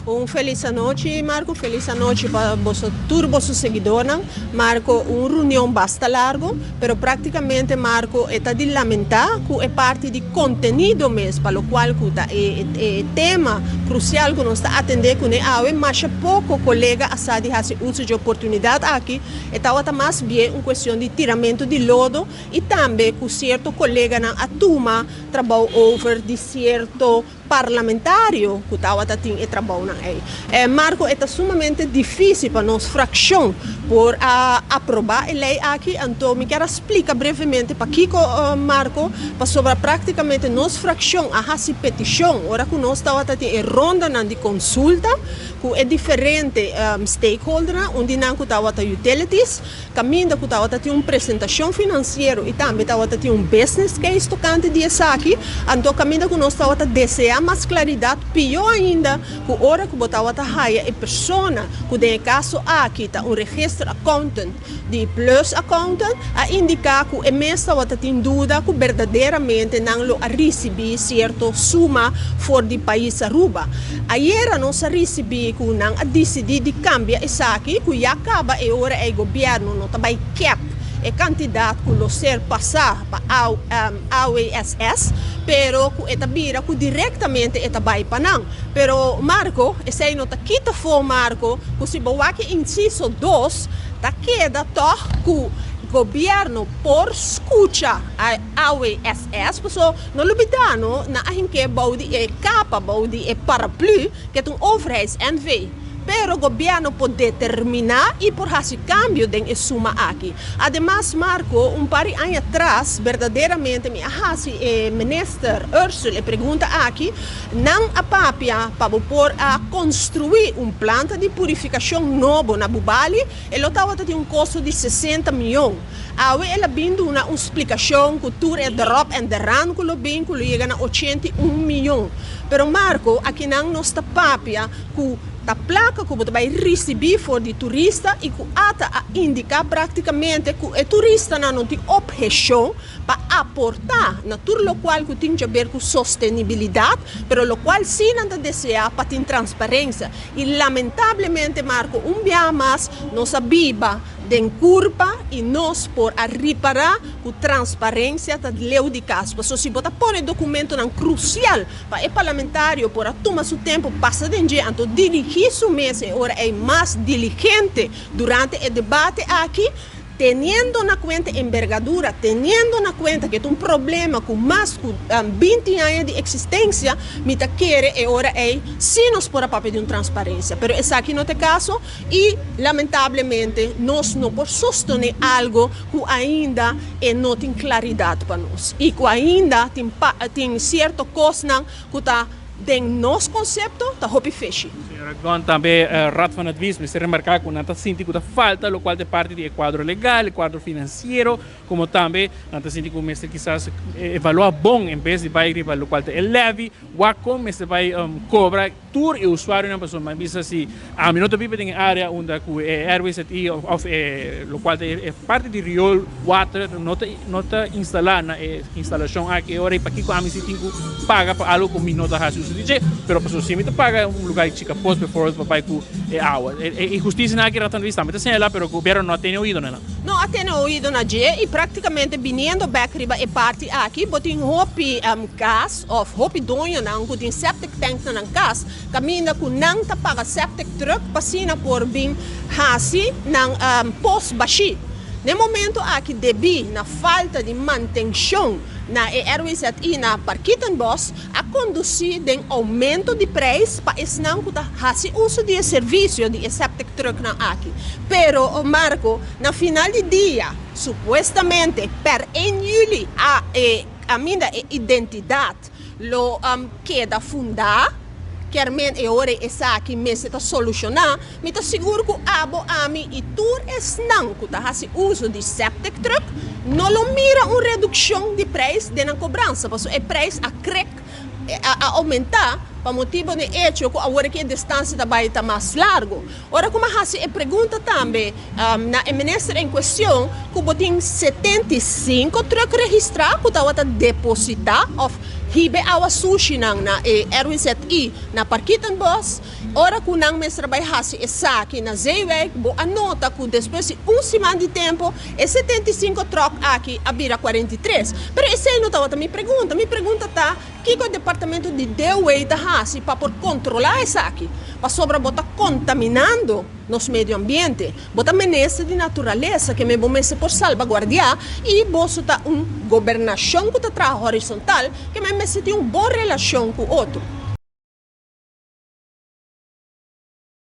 Un felis anochi, Marco. Felis anochi pa boso tur boso seguidornan. Marco, un reunion basta largo, pero practicamente, Marco, e ta di lamenta cu e parti di contenido mes, pa locual cu ta e tema crucial cu nos ta atende cune awe, masha poco colega a sa di haci uso di oportunidad aki. E tawata mas bien un cuestion di tiramento di lodo y tambe cu cierto coleganan a tuma trabou over di cierto parlamentario cu tawata tin e trabounan ey. Marco, e ta sumamente dificil pa nos fraccion por a aproba e ley aki, anto mi kier a splica brevemente pakico, Marco, pasobra practicamente nos fraccion a haci peticion ora cu nos tawata tin e rondanan di consulta cu e diferente stakeholdernan, un di nan cu tawata utilities, caminda cu tawata tin un presentacion financiero y tambe tawata tin un business case tocante di esaki. Anto caminda cu nos tawata desea mas claridad, pio ainda cu ora cu bo tawata haya e persona cu den e caso aki ta un register accountant di Plus Accountant a indica cu e mes tawata tin duda cu berdaderamente nan lo a ricibi cierto suma for di pais Aruba. Ayera nos a ricibi cu nan a dicidi di cambia esaki, cu ya caba e ora ey gobierno no ta bay cap e cantidad cu lo ser pasa pa AWSS, pero cu e ta bira cu directamente e ta bay pa nan. Pero Marco, esey no ta kita fo, Marco, cu si bo wak e inciso 2, ta keda toch cu gobierno por scucha AWSS, paso no lubida no, nan a hinke bou di e capa, bou di e paraplu, cu ta un overheids NV. Pero gobierno por determina y por haci cambio den e suma aki. Ademas, Marco, un par di aña atras, berdaderamente mi a haci e minister Ursula e pregunta aki, nan a papia pa bo por a construi un planta di purificacion nobo na Bubali, e lo tawata tin un costo di 60 miyon. Awe el a bin duna un splicacion cu tur e drop en de ran cu lo bin cu lo yega na 81 miyon. Pero Marco, aki nan nos ta papia cu ta placa cu bo ta bay ricibi for di turista y cu ATA a indica practicamente cu e turistanan no tin obhecion pa aporta na tur locual cu tin di haber cu sostenibilidad, pero locual si nan ta desea pa tin transparencia. Y lamentablemente, Marco, un biaha mas nos a biba den curpa y nos por a ripara cu transparencia ta leu di cas. Paso si bo ta pone documentonan crucial pa e parlamentario por a tuma su tempo pasa den dje anto dirigi su mes e ora ey mas diligente durante e debate aki, teniendo na cuenta envergadura, teniendo na cuenta cu ta un problema cu mas cu 20 aña di existencia, mi ta kere e ora ey si nos por a papia di un transparencia. Pero esaki no ta e caso y lamentablemente nos no por sostene algo cu ainda e no tin claridad pa nos. Y cu ainda tin cierto cosnan cu ta den nos concepto ta hopi fishy. Señora Gon, tambe Raad van Advies mester remarca cu nan ta sinti cu ta falta locual ta parti di e cuadro legal, e cuadro financiero, como tambe nan ta sinti cu mester kisas evalua bon en bes di bay riba locual ta e levy, wak con mester bay cobra tur e usuarionan, pasobra mi a bisa si ami no ta biba den e area unda cu e RWZI of e locual ta e parti di riool water no ta instala na e instalacion aki, e ora y pakico ami si tin cu paga pa algo cu mi no ta haci uso di dje, pero pasobra si mi ta paga un lugar chica pos bijvoorbeeld pa bay cu e awa. E injusticia nan aki Raad van Advies tambe ta señala, pero gobierno no a tene oido na nan. No a tene oido na dje y practicamente biniendo back riba e parti aki, bo tin hopi cas of hopi doñonan cu tin septic tank na nan cas, caminda cu nan ta paga septic truck pa asina por bin hasi nan pos bashi. Na momento aki debi na falta di mantencion na e RWZI na Parkietenbos a conduci den aumento di prijs pa esnan cu ta hasi uso di e servicio di e septic truck nan aki. Pero, Marco, na final di dia, supuestamente per 1 juli a e aminda e identidad lo keda funda, kier men e ora esaki mester ta soluciona, mi ta sigur cu abo, ami y tur esnan cu ta hasi uso di septic truck no lo mira un reduccion di prijs den nan cobransa, paso e prijs a krek, a aumenta pa motibo di hecho cu awor cu e distancia ta bay ta mas largo. Ora cu mi a hasi e pregunta tambe na e minister en cuestion, cu bo tin 75 truck registra cu tawata deposita of Hiba e awa sushinan na e RWZI na Parkietenbos. Ora ku nan mester bai hasi esaki na Zeewijk, bo a nota ku despues di un siman di tempu e 75 tròk aki a bira 43. Pero esei no tabata mi pregunta. Mi pregunta ta kiko departamento di DOW ta hasi pa por kontrolá esaki? Pasobra bo ta kontaminando nos medio ambiente. Bo ta minister di naturalesa ke men bo mester por salvaguardiá i bo ta un gobernashon ku ta traha horizontal ke men mester tin un bon relashon ku otro.